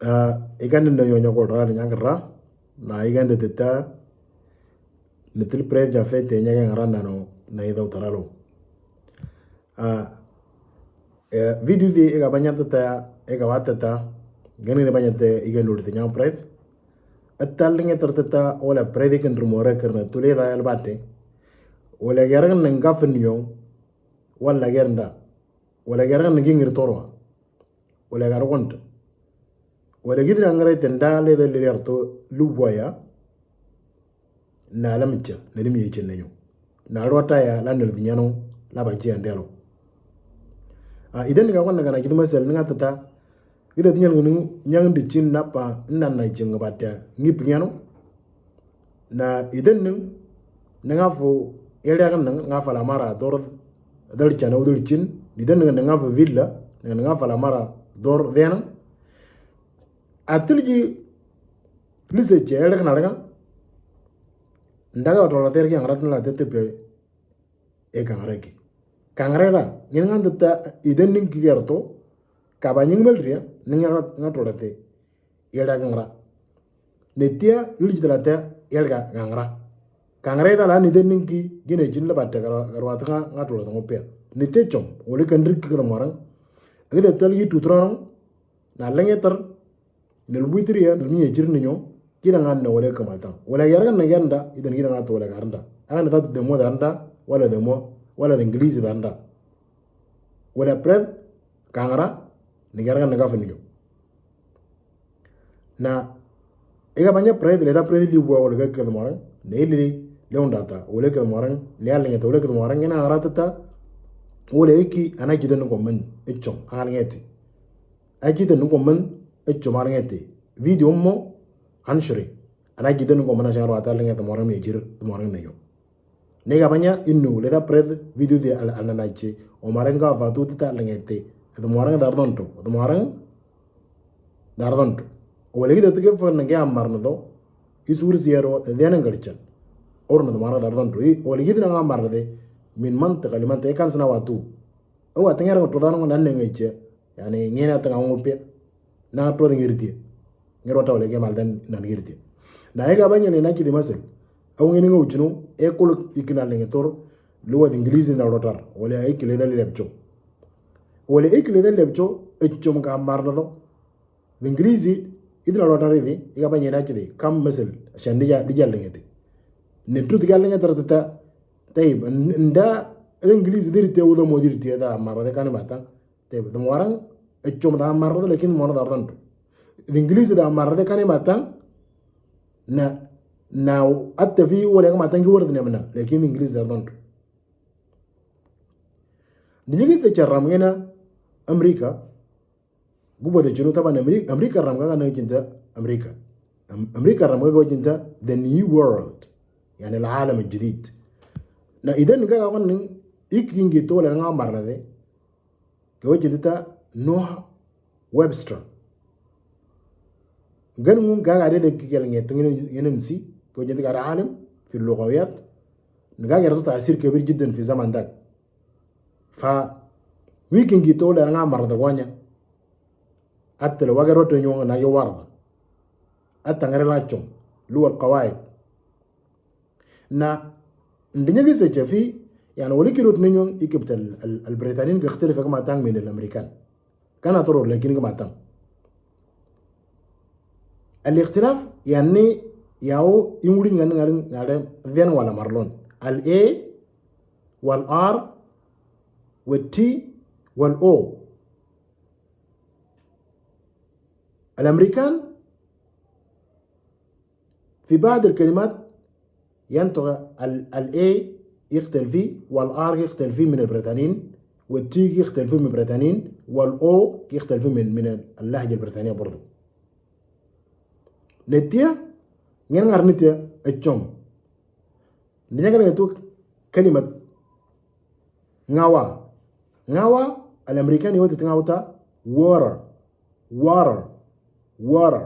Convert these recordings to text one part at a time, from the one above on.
Ikani na yonya kol ra nyakra na ikani teta nitil pref ja fete nyaka ngara nano na ida utaralo. Video di ega banya teta ega watata gani ne banya te ikani ulti nyang pref atal nge terteta wala pref ikan rumore kerna tule da albate wala gerang ngafin yong wala gernda wala gerang ngingir torwa wala garwont wala gidra ngare tenda le de lerto luboya na lamcha na limi yechenyo na rota ya la nel vinyano la baji andelo. Idan ga wonna gana kidi masal nga tata ida tinyal ngunu nyang di chin na pa nna na chin batta ngip nyano na idan nin nga fo area kan nga fala mara dor dal chana udul chin idan nin nga fo villa nga fala mara dor dena atilji lise che area kan nga ndaga otola terki ngara la tetepe e kangreki kangreda ngin nga tata idan nin kigerto kaba nying melria ninga nga tolate yelda ngra netia liji talata yelga gangra kangreda la ni den ninki gine jin la batte garwata nga nga tolate ngopia nete chom wala kan rik ga morang ngide tal yi tutrong na lengetar nel buitria nel mi jir ninyo kida nga na wala kamata wala yarga na yarda idan kida nga to wala garanda aga na de mo danda wala de mo wala de inglisi danda wala prep kangra ni yarga na gafa ninyo na iga banya prep le da prep li bua wala ga ka morang ne li leon data wala ka morang ne al ngeta wala ka morang ngena aratata wala iki ana gidan ko men echom al ngeti agidan ko men echom al ngeti video mo anshri ana gidan ko men asharo atal ngeta morang me jir morang ne yo nega banya innu le da prep video de al ananache o marenga vatu tata ngeti de morang dar donto de morang dar donto wala gida tike fo nange amarno do isur ziyaro denan garchan orno de morang dar donto wala gida nga amarno de min mantiqa limantiqa kan sana watu o atengera to dano nan ne ngaiche yani ngena ta ngope na to ngirti ngiro ta wala ge maldan nan ngirti na ega banya ne nakidi masel aw ngeni ngawchino e kul ikina lengetor luwa ingilizi na rotar wala ikile dal lebcho wala ikile dal lebcho echom ka amarno do ingilizi idina rotar ivi iga banya nakidi kam masel عشان دي دي lengeti ne tut gal lengetor tata طيب nda الانجليزي ديرتي وده مو ديرتي ده مرة ده كان باتا طيب ده موران echom da marro لكن مورا داردنتو الانجليزي ده مرة ده كان باتا na na حتى في ولا ما تنجي ورد نمنا لكن الانجليزي داردنتو نيجي سيتشرام هنا امريكا قوة ده طبعا امريكا امريكا رام كان جنتا امريكا امريكا رام كان جنتا the new world يعني العالم الجديد na idan ga wannan ikingi to la nga marna de ko jintita Noah Webster gan mun ga ga de kigel nge tngene si ko jinta ga عالم في اللغويات نغا يرتو تأثير كبير جدا في زمن ذاك ف ويكينgi to la nga marna wanya حتى لو وغرو to nyonga na yo warda حتى ngare la chom lu القواعد na ndinya se في يعني ولي كيروت نيون يكبت البريطانيين يختلف كما تان من الامريكان كان طرور لكن كما تان الاختلاف يعني ياو يمولي نغان نغان نغان فين ولا مارلون ال A وال R وال T وال O الامريكان في بعض الكلمات ينطق ال A يختلف فيه وال R يختلف فيه من البريطانيين وال T يختلف فيه من البريطانيين وال O يختلف فيه من اللهجة البريطانية برضو. نتيا نغير نتيا الجوم نيجي نتو كلمة ngawa ngawa الامريكان يودي تنغاوتا water water water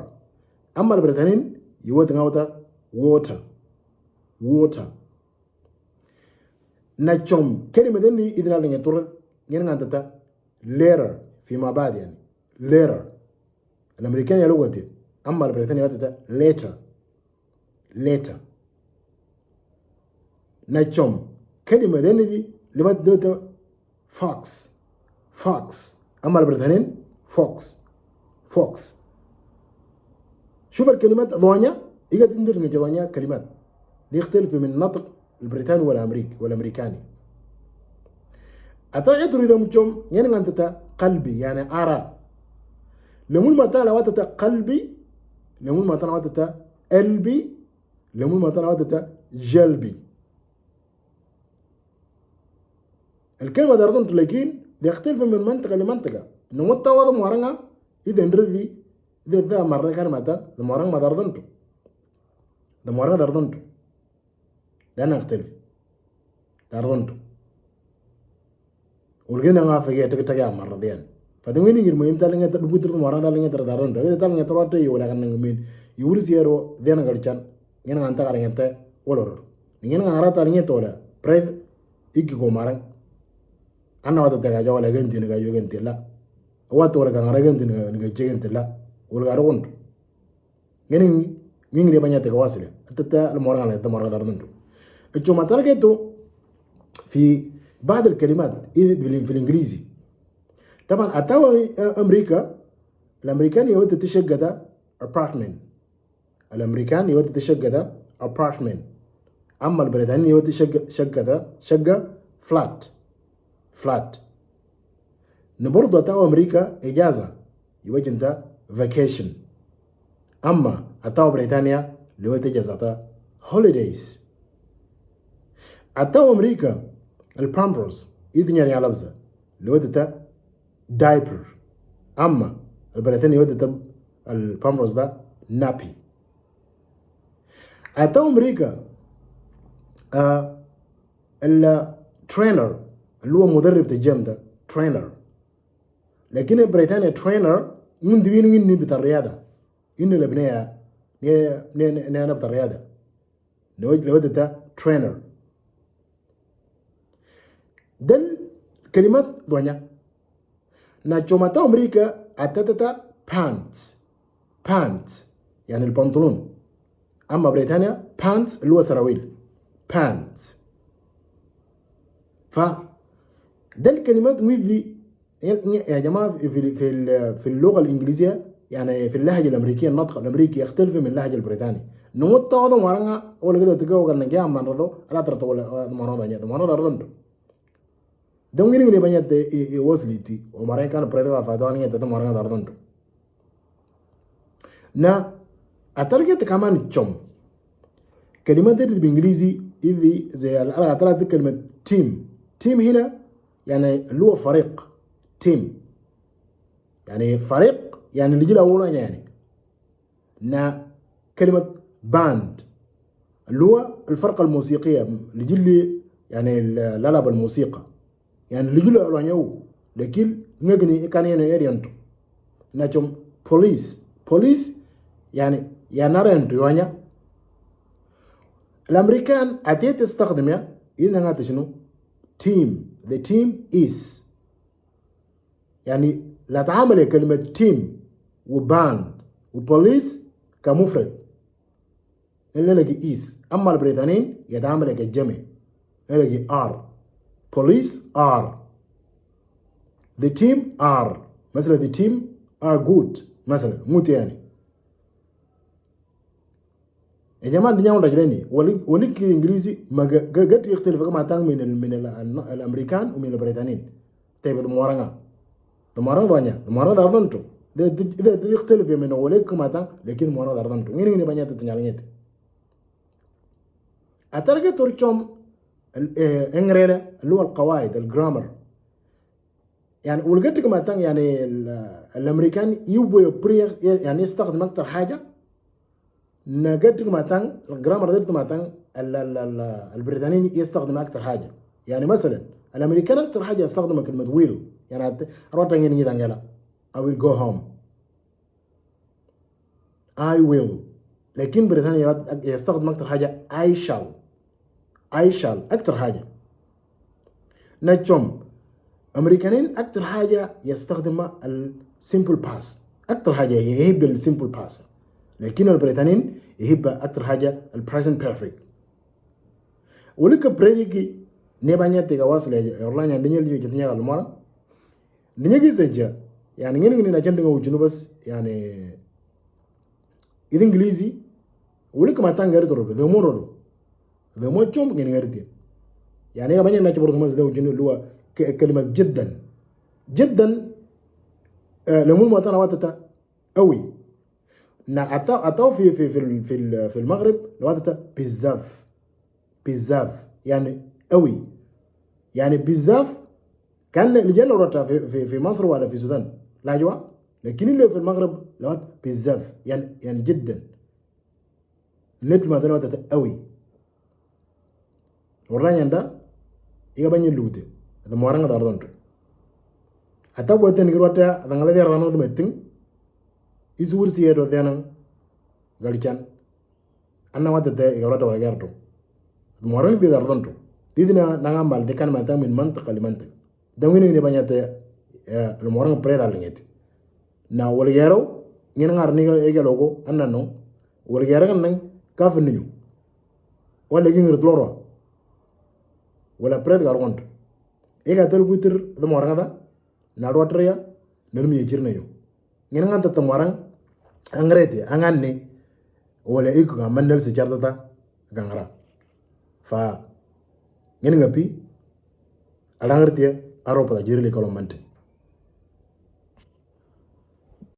اما البريطانيين يودي تنغاوتا water water na chom كلمة دي إذن اللي نتور نين غانتتا letter فيما بعد يعني letter الامريكان يلوغتي، اما البريطاني يوتتا letter، letter. نجوم كلمة دي اللي دوتا fox، fox، اما البريطانيين fox، fox. شوف الكلمات ضوانيا إيجا تندر نجوانيا كلمات يختلف من النطق البريطاني والامريكي والامريكاني. أترى تريد مجوم يعني أنت قلبي، يعني أرى لمول ما تانا واتتا قلبي، لمول ما تانا واتتا قلبي، لمول ما تانا واتتا جلبي. الكلمة دردون لكن يختلف من منطقة لمنطقة. نموت وضع مورنا إذا نرذي إذا ذا مرة كان ماتا مورنا ما دردونتو، ده مورنا دردونتو، ده يختلف دردونتو. ولقينا ما في تك تك مرة ديان. فدوين يجي المهم تالين تدبوت مورنا تالين تدردونتو. إذا تالين تروح يولا كان مين يقول سيرو دينا قريتشان ينا أنت قارين أنت ولا نينا نعرف تالين تولا بريف إيجي كومارن. أنا وقت تجا ولا جنتي نجا جنتي لا وقت ولا كان جنتي نجا جنتي لا ولا قارونت. يعني مين اللي بنيت تواصله أنت الموران اللي تمر دارنتو. الجمعة تركته في بعض الكلمات في الإنجليزي. طبعا أتوا أمريكا الأمريكان يود تشقة ده apartment، الأمريكان يود تشقة ده apartment، أما البريطانيين يود شقة ده شقة flat، flat. نبرد أتوا أمريكا إجازة يوجد ده vacation، أما أتوا بريطانيا لو إجازة holidays. أتوا أمريكا البامبرز يدنيا يعني لابسة لو ده diaper، أما البريطاني يود البامبرز ده nappy. أتوا أمريكا ال trainer اللي هو مدرب الجيم ده trainer، لكن بريطانيا trainer من دوين من بتاع الرياضة إنه لبنية ني ني ني بتاع الرياضة لو ده trainer. ده الكلمات دونيا نجومتا أمريكا أتتتا pants، pants يعني البنطلون، أما بريطانيا pants اللي هو سراويل pants. ف ده الكلمات ويدي يا جماعة في في في اللغة الإنجليزية، يعني في اللهجة الأمريكية النطق الأمريكي يختلف من اللهجة البريطانية. نموت هذا مرة ولا كده تجوا كان نجيا من رضو لا ترى ولا مرة ثانية مرة رضو ده ممكن يجي بنيت وصلتي ومرة كان بريطانيا فادانية ده مرة رضو. نا أترجت كمان تشوم كلمات دي بالإنجليزي إذا زي أنا أترجت كلمة team. team هنا يعني اللي هو فريق، team يعني فريق يعني اللي جي الأول يعني. نا كلمة band اللي هو الفرقة الموسيقية اللي جي اللي يعني لعب الموسيقى يعني اللي جي الأول لكن نجني كان يعني يرينتو. نجوم police، police يعني يا نارنتو يعني. الأمريكان أتيت تستخدم يا إنها شنو team، the team is يعني لا تعامل كلمة team و band و police كمفرد إلا لك is، أما البريطانيين يتعامل كجمع لك are، police are، the team are، مثلا the team are good مثلا موت يعني. يا جماعة الدنيا رجليني ولك الإنجليزي ما قد يختلف كما تان من الأمريكان ومن البريطانيين. طيب المورانغا المورانغا بانيا المورانغا دارنتو ده ده يختلف من ولك كما تان، لكن المورانغا دارنتو مين مين بانيا تتنيالنيت. أترجع ترجم الإنجليزي اللي هو القواعد الجرامر يعني ولقيت كما تان يعني الأمريكان يبغوا يعني يستخدم أكتر حاجة نقدر ما تان الجرامر ده ما تان البريطانيين يستخدم أكتر حاجة. يعني مثلا الأمريكان أكتر حاجة يستخدم كلمة will، يعني أروح تاني نجي I will go home، I will، لكن بريطانيا يستخدم أكتر حاجة I shall، I shall أكتر حاجة. نجم أمريكانيين أكتر حاجة يستخدم ال simple past اكثر حاجة يحب ال simple past، لكن البريطانيين يحب اكثر حاجة ال present perfect. ولك بريديكي نبانيا تيغا واصل اورلانيا ndinye liyo jetinya kalmara ndinye giseja يعني ngene ngene na chandinga ujunu بس يعني الانجليزي ولك ما تانغاري ترو ده مورو ده مو تشوم ngene ngari. يعني يا بني ناتي برضه ما ده ujunu اللي هو كلمة جدا جدا. لو مو تانا واتتا قوي نا أتاو في في في في في المغرب لو واتتا بزاف بزاف يعني قوي، يعني بزاف كان لجان لو في مصر ولا في السودان لا جوا، لكن اللي في المغرب لو بزاف يعني جدا. نت ما واتتا قوي ورانيا ده iga banyi lute da moranga dar donto ata boten girwata da ngala der no metin iswur siye do denan galchan anna wata te iga rota wala gerto morang bi dar donto didina nanga mal de kan mata min mantaqa li mantaqa da wini ne banyate lo morang pre dal ngeti na wala gero ngena ngar ni ega logo anna no wala gero nan kaf ninyu wala gingir loro wala pred gar gonto ega tel butir da morang da na rotriya nanu mi jirna yo ngena nganta ta morang angrete anganne wala iku ga mandal si chartata gangara fa ngena ngapi alangrtiya aropa da jirli kalon mante.